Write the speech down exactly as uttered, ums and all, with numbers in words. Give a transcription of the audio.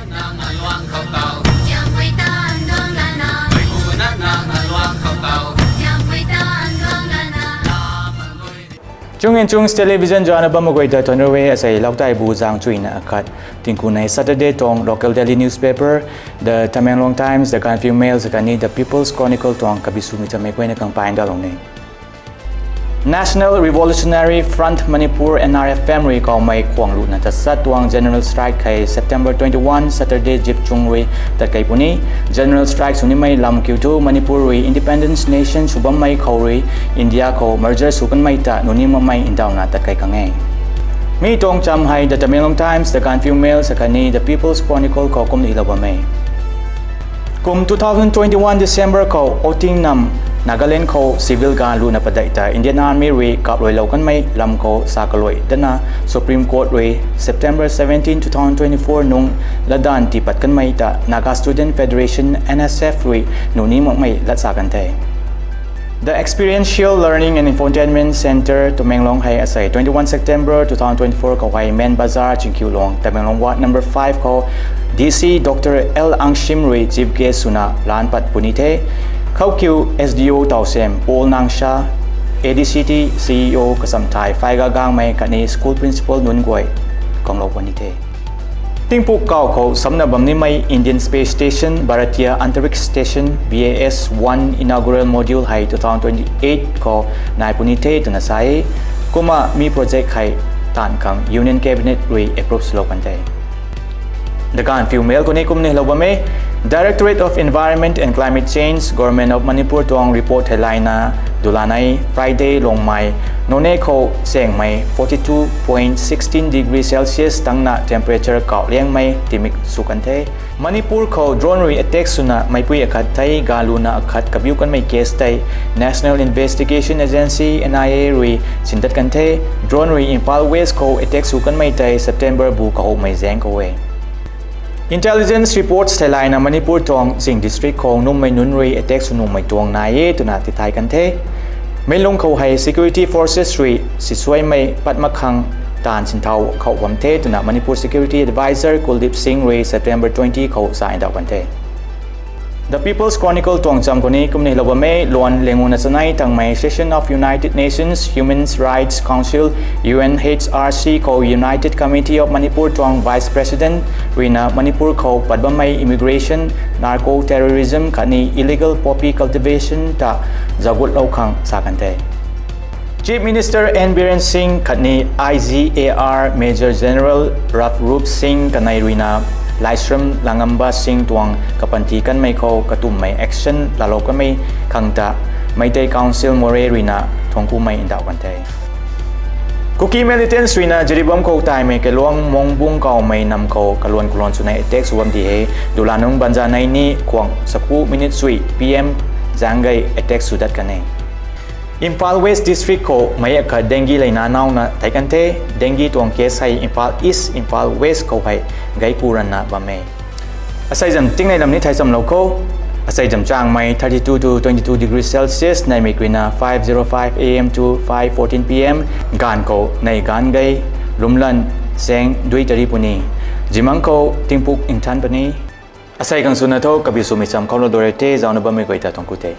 Nang aluang khou tau. Tiangpui tan duang lana. Mei pu na nang aluang khou tau. Tiangpui tan duang lana. Chung in Chungs Television zana bam mak guay ta thuanc rui e. Asei Lautai bu zang chuina akhat tingkunei Saturday tuang local daily newspaper, The Tamenglong Times, The Gaanphiu Mail, akhatni The People's Chronicle tuang kabi swmei chamei guayna kangpai ndalou ni. National Revolutionary Front Manipur, N R F M rui kawmei khwang ruhna tachat tuang general strike hei September twenty-one Saturday zip chung rui tatkei puni. General strike sw nimei lam kiu thu Manipur rui independence nation sw bammei khou rui India khou merger sw kanmei ta nuni makmei ndauhna tatkei khang e. Mi tuang cham hei The Tamenglong Times, The Gaanphiu Mail, akhatni The People's Chronicle khou kumna hilou bam e. Kum two thousand twenty-one December khou Oting nam Nagaland khou civil gaanv ruhna padeih ta Indian Army rui kapluailou kanmei lam khou sa kaluai dana Supreme Court rui September seventeen, two thousand twenty-four nung latdanv tiipat kanmei ta Naga Student Federation, N S F rui nuni makmei lat sa kan the. The Experiential Learning and Infotainment Centre, Tamenglong hei asei twenty-one September two thousand twenty-four khou hei Main Bazar, Chingkhiulong, Tamenglong Ward number five khou D C Doctor L Angshim rui chief guest swna lan pat puni the. Khoukiu S D O Tausem Paul Nangsha, A D C T C E O Kasamthai Phaiga Gangmei khatni school principal nunc guay kanglou puni the. Tingpuk kau khou samna bam nimei Indian Space Station, Bharatiya Antariksh Station, B A S one inaugural module hei two thousand twenty-eight khou nai puni the twna sa e. Kumna mi project hei taanv khang Union Cabinet rui approve swlou kan the. The Gaanphiu Mail khou ni kumna hilou bam e. Directorate of Environment and Climate Change, Government of Manipur tuang report theilayna dulanei Friday lungmei Noney khou sengmei forty-two point sixteen degree Celsius tangna temperature kauh liangmei timik sw kan the. Manipur khou drone rui attack swna meipui akhat thei gaanv luna akhat kabiu kanmei case tei National Investigation Agency, N I A rui sindat kan the. Drone rui Imphal West khou attack sw kanmei tei September bu kahowmei zaeng khou e. Intelligence reports theilayna Manipur tuang Ching district khou nummei nunc rui attack sw nummei tuang nai e twna tithay kan the. Meic lung khou hei security forces rui sisuaimei pat mak khang taanv sinthau khou bam the twna Manipur Security Adviser Kuldeep Singh rui September twenty khou sa ndauh kan the. The People's Chronicle tuang cham khou ni kumna hilou bam e. Luan lenguna chanei tangmei session of United Nations Human Rights Council, U N H R C khou United Committee of Manipur tuang Vice President ruina Manipur khou pat bammei immigration, narco terrorism khatni illegal poppy cultivation ta zaugutlou khang sa kan the. Chief Minister N Biren Singh khatni I G A R Major General Ravroop Singh kanei ruina Laishram Langamba Singh tuang kapanty kanmei khou katumhmei action laalou kanmei khang ta Meitei Council Moreh ruina thuangkumei ndauh kan the. Kuki militants ruina Jiribam khou taimei kailuang Mongbung kawmei nam khou kaluan kaluan swna attack sw bam di hei dulanungc banza nei ni khwang saku minute sui P M zaeng gei attack sw dat kan e. Imphal West District khou meic akhat dengue leina nauna tei kan the. Dengue tuang case hei Imphal East, Imphal West khou hei geiku ranna bam e. Asei zam tingnei lam ni thei chamlou khou. Asei zam changmei thirty-two to twenty-two degree Celsius, neihmei ruina five zero five A M to five fourteen P M, gaanv khou neih gaanv gei, Lumlan, Saeng, Dui tari puni. Zimang khou tingpuk nthan puni. Asei khang swna tho kabi swmei cham khou lou dore the, zauna bammei guay ta thuanc ku the.